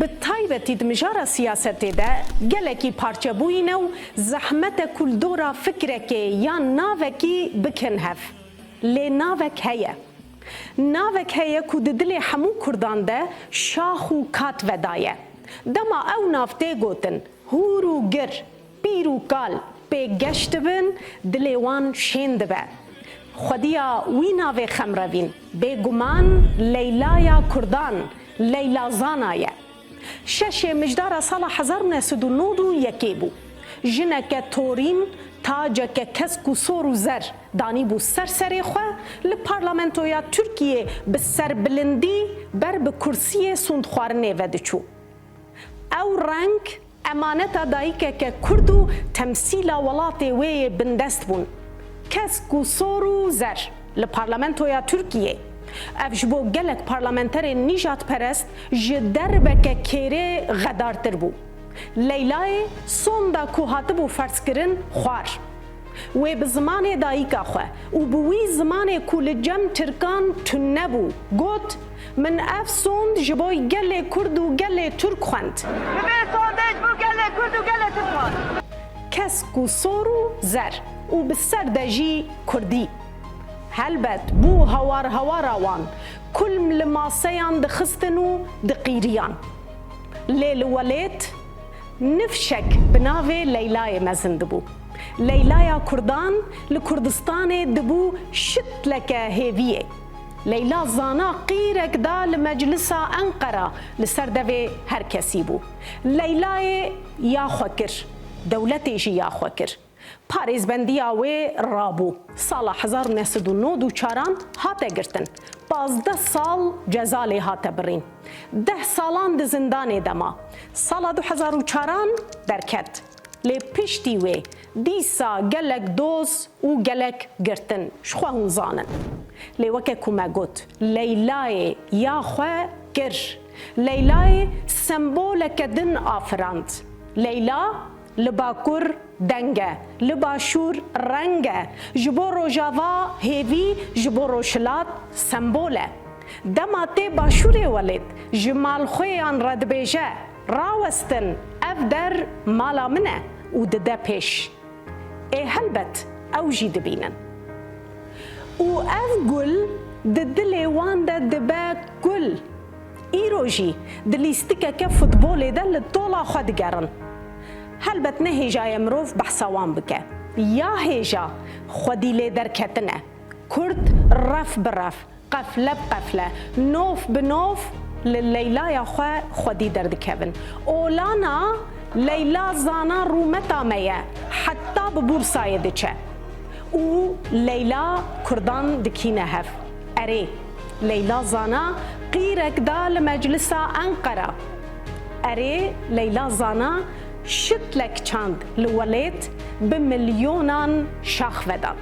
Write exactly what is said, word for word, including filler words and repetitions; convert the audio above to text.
Bi taybetî di mijara siyasetê de gelekî parçebûyî ne û zehmet e ku li dora fikrekê yan navekî bikin hev. Lê navek heye. Navek heye ku di dilê hemû Kurdan de şax û kat vedaye. Dema ew nav tê gotin, hûr û gir, pîr û kal pê geş dibin, dilê wan şên dibe. Xwediya wî navê xem revîn, bêguman Leylaya Kurdan, Leyla Zana ye. Şeşê mijdara sala hezar û neh sed û nod û yekê bû. Jineke torîn, taceke kesk û sor û zer danîbû ser serê xwe, li parlamentoya Tirkiyê bi serbilindî ber bi kursiyê sûndxwarinê ve diçû. Ew reng emaneta dayikeke kurd û temsîla welatê wê yê bindest bûn. Kesk û sor û zer li parlamentoya Tirkiyê. Ev ji bo gelek parlamenterên nîjadperest ji derbeke kêrê xedartir bû. Leylayê sonda ku hatibû ferzkirin xwar. Wê bi zimanê dayika xwe û bi wî zimanê ku li cem tirkan tune bû, got, "Min ev sond ji bo gelê kurd û gelê tirk xwend." Min vê sondê ji bo gelê kurd û gelê tirk xwend. Kesk û sor û zer û bi ser de jî kurdî. Helbet bû hawar hawara wan, kulm li maseyan dixistin û diqîriyan. Lê li welêt nifşek bi navê Leylayê mezin dibû. Leylaya Kurdan li Kurdistanê dibû şitleke hêviyê. Leyla Zana qîrek da li Meclisa Enqera, li ser devê her kesî bû. Leylayê ya xwe kir, dewletê jî ya xwe kir. Parêzbendiya wê rabû. Sala hezar û neh sed û nod û çaran hate girtin. Pazdeh sal ceza lê hate birîn. Deh salan di zindanê de ma. Sala du hezar û çaran derket. Lê piştî wê dîsa gelek doz û gelek girtin ji xwe hûn zanin. Lê weke ku me got, Leylayê ya xwe kir. Leylayê semboleke din afirand. Leyla li Bakur deng e, li Başûr reng e, ji bo Rojava hêvî, ji bo Rojhilat sembol e. Dema tê Başûrê welêt ji malxwêyan re dibêje, "Rawestin, ev der mala min e" û dide pêş. Ê helbet ew jî dibînin. Û ev gul di dilê wan de dibe kul. Îro jî di lîstikeke futbolê de li tola xwe digerin. Helbet ne hêja ye mirov behsa wan bike. Ya hêja xwedî lê derketin e. Kurd ref bi ref, qefle bi qefle, nov bi nov li Leylaya xwe xwedî derdikevin. Olana Leyla Zana rûmeta me ye, heta bi Bûrsayê diçe. Û Leyla Kurdan dikîne hev. Erê, Leyla Zana qîrek da li Meclisa Enqera. Erê, Leyla Zana şitlek çand li welêt bi milyonan şax vedan.